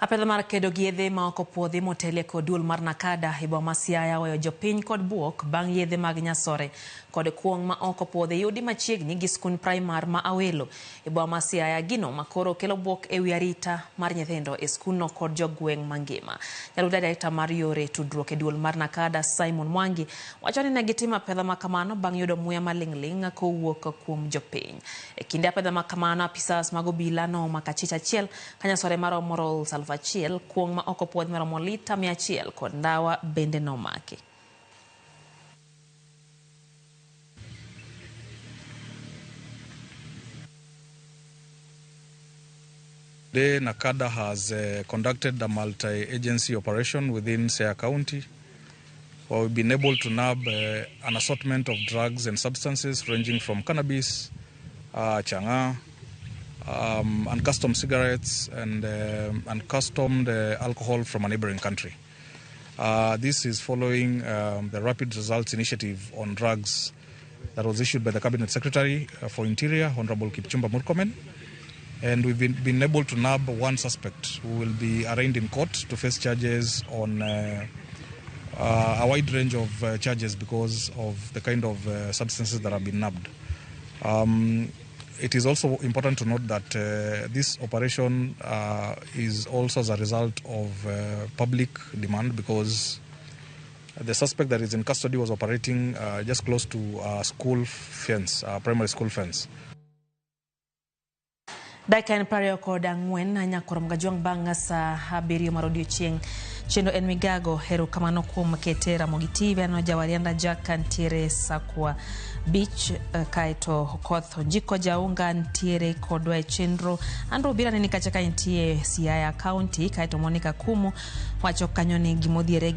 Apedha mar kedo gi yedhe ma ok opuodhi motelie kod duol mar NACADA e boma ma Siaya oweyo jopiny kod buok bang' yedhe mag nyasore kod kuong' ma ok opuodhi yudi machiegni gi skund praimar ma Awelo e boma ma Siaya, gino ma koro kelo buok ewi arita mar nyithindo e skundno kod jogweng' mangima. Jalup director mar yore tudruok e duol mar NACADA Simon Mwangi wacho ni ne gitimo apedha ma kamano bang' yudo muya maling'ling' kowuok kuom jopiny. E kinde apedha ma kamano, apisas mag obila nomako achich achiel Ka nyasore maromo rolls 1000, kuong' ma ok opuodhi maromo lita 100 kod ndawa bende nomaki. Today, NACADA has conducted a multi-agency operation within Siaya County, where we've been able to nab an assortment of drugs and substances ranging from cannabis, chang'aa, uncustomed cigarettes, and uncustomed alcohol from a neighboring country. This is following the Rapid Results Initiative on Drugs that was issued by the Cabinet Secretary for Interior, Honorable Kipchumba Murkomen. And we've been able to nab one suspect who will be arraigned in court to face charges on a wide range of charges because of the kind of substances that have been nabbed. It is also important to note that this operation is also as a result of public demand, because the suspect that is in custody was operating just close to a school fence, a primary school fence. Dakika en 24 nyakoro Mgajwang' bang' saa 7 mar odiochieng'. Chenro en migago, erokamano kuom kete Ramogi TV. Aneno Jawarianda Jack ntiere Sakwa Beach, kaeto Koth Onjiko Jaunga ntiere kodwa e chenro. Andrew Obira neni kacha ka entie Siaya County, kaeto Monica Kumu wacho kanyo ni gimodhiere gi